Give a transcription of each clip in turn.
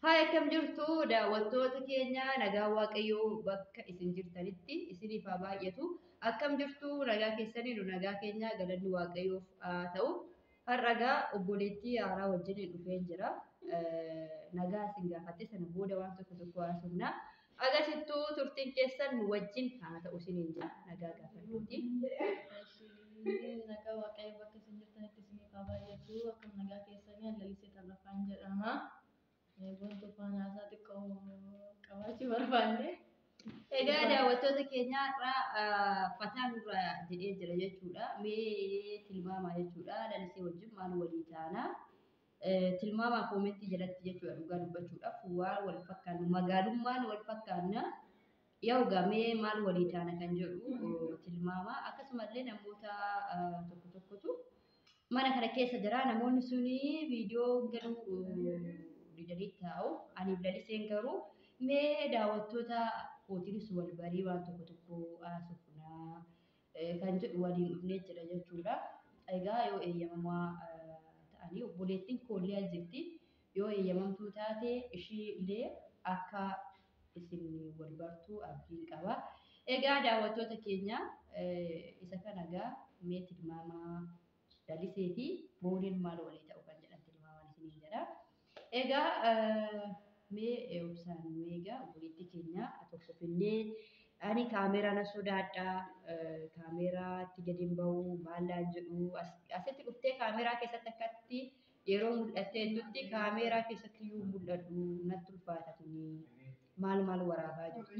Haa, akkam jirtu daawwattoota keenya? Nagaa Waaqayyoo bakka isin jirtanitti isiniif haa baay'atu. Akkam jirtu, nagaa keessanii? Nu nagaa keenya, galanni Waaqayyoof haa ta'u. Har'a egaa obboleettii haaraa wajjin dhufeen jira. Nagaa isin gaafatte, sana booda waan tokko tokko haasofna. Agasittuu turtiin keessan nu wajjin haa ta'u isiniin jira. Nagaa gaafadhuuti. Nagaa Waaqayyo bakka isin jirtanitti isiniif haa baay'atu. Akkam nagaa keessanii? Lalisee Tarrafaan jedhama. Wanti faana xiqqoo qabaachuu barbaanne. Egaa daawwattoota keenya, har'a fataa nurra jedhee jira jechuudha. Mee tilmaamaa jechuudha. Lalisee wajjin maal walii taana? Tilmaamaa koomentii jalatti jechuudha. Dhugaa dubbachuudhaaf waan wal fakkaannu, magaalummaan wal fakkaanna. Yoo mee maal walii taana kan jedhu tilmaama. Akkasumallee namoota tokko tokkotu mana kana keessa jira. Namoonni suni viidiyoo galuu didanii taa'u. Aniif Laliseen garuu mee daawwattoota kootiinis wal barii waan tokko tokko haasofnaa kan jedhu waliin dhufnee jira jechuudha. Egaa yoo eeyyamamaa ta'anii, obboleettiin koollee as jirti. Yoo eeyyamamtuu taate ishii illee akka isin wal bartuu abdiin qaba. Egaa daawwattoota keenya, isa kana egaa mee tilmaamaa, Lalisee fi Booneen maal walii ta'u kan jedhan tilmaamaan isiniin jedha. Egaa mee obsaan mee egaa obboleettii keenya tokko finnee, ani kaameeraa na sodaadha, kaameeraatti gadi hin bahu maallaan jedhu, asitti dhuftee kaameeraa keessatti akkatti yeroo mul'attee jettutti kaameeraa keessatti iyyuu mul'adhu natti ulfaata, kuni maal maal waraabaa jirtu,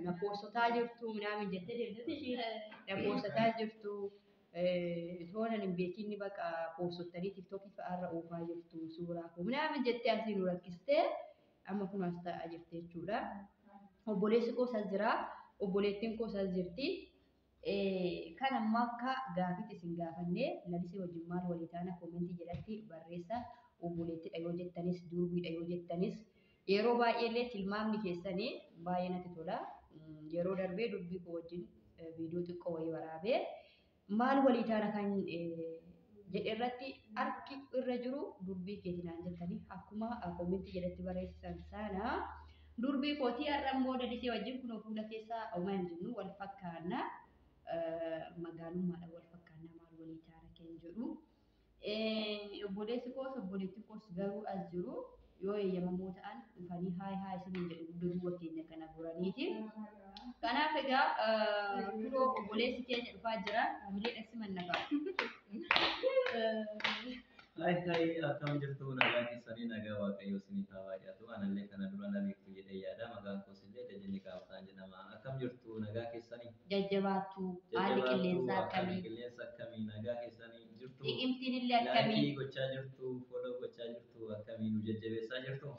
na poostotaa jirtu minaamin jettee deemtetti ishii na poostotaa jirtu. Toonan hin beekinni baqa poostottanii TikTokii fa'aarra oofaa jirtu suuraa koo minaamin jettee asii nu rakkistee, amma kun as taa'aa jirti jechuudha. Obboleessi koos as jira. Obboleettiin koos as jirti. Kan amma akka gaafiitti isin gaafannee, Lalisee wajjin maal walii taana koomentii jalatti barreessa. Obboleettidha yoo jettanis, durbiidha yoo jettanis, yeroo baay'ee illee tilmaamni keessanii baay'ee natti tola. Yeroo darbee durbii koo wajjin viidiyoo xiqqoo wayii waraabee maal walii taana kan jedhe irratti harki irra jiru durbii keeti naan jettanii, akkuma koomentii jalatti barreessisan sana durbii kootii. Har'a immoo Lalisee wajjin kunoo fuula keessaa homaa hin jennu, wal fakkaanna, magaalummaadha wal fakkaanna, maal walii taana kan jedhu. Obboleessi koos obboleettiin koos garuu as jiru, yoo eeyyamamoo ta'an dhufanii haay haay isiniin jedhu dugda duuba keenya kana goraniiti. Kanaaf egaa kunoo obboleessi keenya dhufaa jira. Hamilee simanna ba'a. Haay haay, akkam jirtu, nagaa keessanii? Nagaa Waaqayyoo isiniif haa baay'atu. Anallee kana dura na beektu jedhee yaada. Maqaan koos illee Dajanii Qaamsaan jedhama. Akkam jirtu, nagaa keessanii? Jajjabaattu, haalli qilleensaa akkamii? Qilleensa akkamii? Nagaa keessanii jirtu? Xiqimtiin illee akkamii? Like gochaa jirtu, follow gochaa jirtu, akkamii, nu jajjabeessaa jirtu?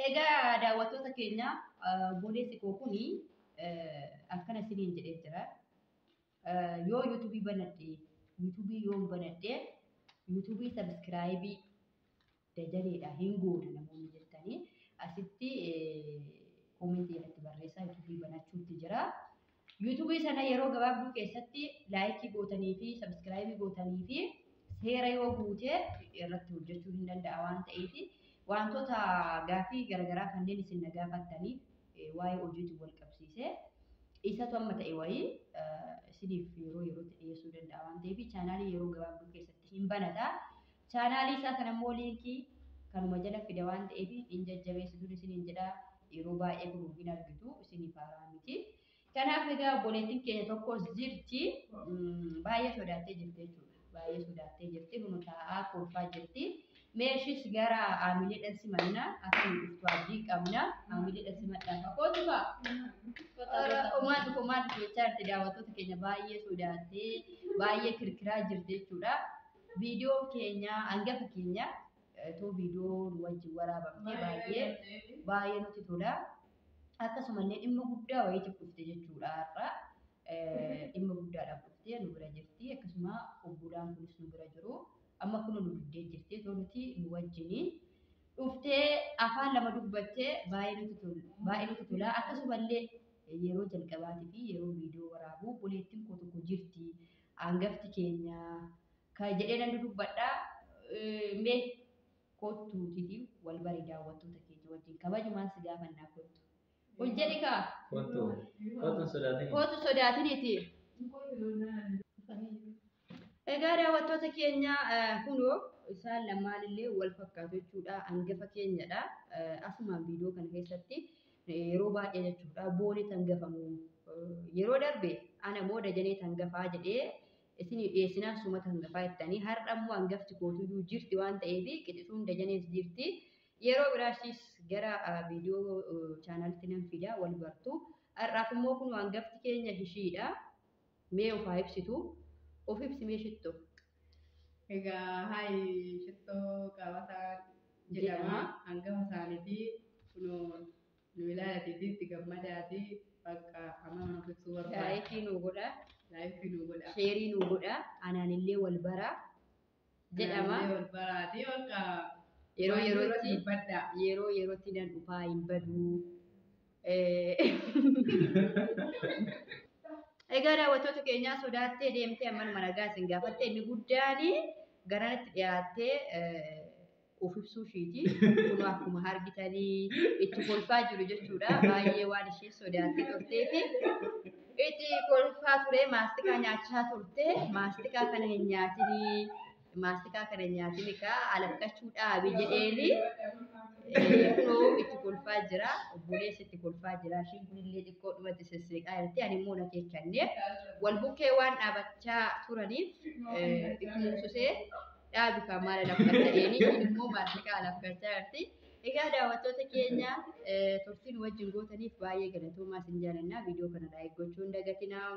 Egaa daawwattoota keenya, obboleessi koo kuni akkana isiniin jedhee jira. Yoo YouTubeii banadhe, YouTubeii yoon banadhe, YouTubeii subscribe Dajaneedha hin goona namoonni jettanii asitti koomentii jalatti barreessaa. YouTubeii banachuutti jira. YouTubeii sana yeroo gabaabduu keessatti like gootanii fi subscribe gootanii fi seera yoo guute irratti hojjechuu hin danda'a waan ta'eef, wantoota gaaffii garaagaraa kanneen isin na gaafattanii waa'ee hojiitiin wal qabsiisee isatu amma ta'e wayii isiniif yeroo yerootti dhiyeessuu danda'a waan ta'eef, chaanaalii yeroo gabaabduu keessatti hin banata. Chaanaalii isaa kana immoo liinkii kanuma jala fida waan ta'eef hin jajjabeessituun isiniin jedha. Yeroo baay'ee kun hin argitu, isiniif haaraa miti. Kanaaf egaa obboleettiin keenya tokkos jirti, baay'ee sodaattee jirti jechuudha. Baay'ee sodaattee jirti, kun taa'aa kolfaa jirti. Meeshis gara aamileedhaan simanna, akka nu dhuftu abdii qabna. Aamileedhaan simadhaaf kootu fa'a. Homaa dhufu, homaa dhufu jechaa jirti. Daawwattoota keenya, baay'ee sodaattee baay'ee kirkiraa jirti jechuudha. Viidiyoo keenya hangafa keenya too viidiyoo nu wajjin waraabamte baay'ee baay'ee nutti tola. Akkasumallee dhimma guddaa wayiitiif dhufte jechuudha har'a. Dhimma guddaadhaaf dhuftee nu bira jirti. Akkasuma obbolaan kunis nu bira jiru. Amma kun nu diddee jirti. Too nuti nu wajjiniin dhuftee afaan lama dubbattee baay'ee nutti tola. Akkasumallee yeroo jalqabaatii fi yeroo viidiyoo waraabu obboleettiin koo tokko jirti. Hangafti keenya kan jedhee nan dubbadha. Mee kottuutiif wal barii daawwattoota keenya. wajjin kabajumaan si gaafannaa kottu. Ol jedhi kaa. Kottu. Kottu hin sodaatini. Kootu sodaatiniiti. Egaa daawwattoota keenya kunoo isaan lamaan illee wal fakkaatu jechuudha. Hangafa keenyadha. Asumaan viidiyoo kana keessatti yeroo baay'ee jechuudha boonii hangafamu. Yeroo darbe ana moo Dajanee hangafaa jedhee isinii dhiyeessinaan sumata hangafaa jettanii har'a immoo hangafti kootuyyuu jirti waan ta'eef qixxuun Dajanees jirti. Yeroo biraashis gara viidiyoo chaanalitti nan fida wal bartu. Har'aaf immoo kun hangafti keenya ishiidha. Mee of haa ibsitu. Of ibsi mee shittoo. Egaa hayi shittoo qabataa jedhama. Hangafa isaaniiti. Kunoo nu ilaalatii itti gammadaati. Bakka amma mana of ibsuu barbaada. Laayikii nuu godha. Laayikii nu godha. Sheerii nuu godha. Anaan illee wal bara jedhama. Anaan illee wal baraati. Bakka Yeroo waan yerootti duratti dubbadha. Yeroo yerootti nan dhufaa hin baduu. Egaa daawwattoota keenyaa sodaattee deemtee ammanuma nagaa isin gaafatte inni guddaan garanatti dhiyaattee of ibsuu ishiiti. Kun akkuma argitanii itti kolfaa jiru jechuudha. Baay'ee waan ishee sodaattee turteef itti kolfaa ture maastikaa nyaachaa turte maastikaa kana hin nyaatinii maastikaa kana hin nyaatini kaa alaqqachuu dhaabi jedheeni. Kunoo itti kolfaa jira. Obboleessi itti kolfaa jira. Ishiin kunillee xiqqoodhumatti sesseeqaa jirti. Ani immoo na keekkanne. Wal bukkee waan dhaabachaa turaniif itti muusisee dhaabi kan maala lakkata'eeni. Ishiin immoo maastikaa lakkachaa jirti. Egaa daawwattoota keenya turtiin wajjin gootaniif baay'ee galatoomaa isin jaalannaa. Viidiyoo kana laayik gochuu hin dagatinaa.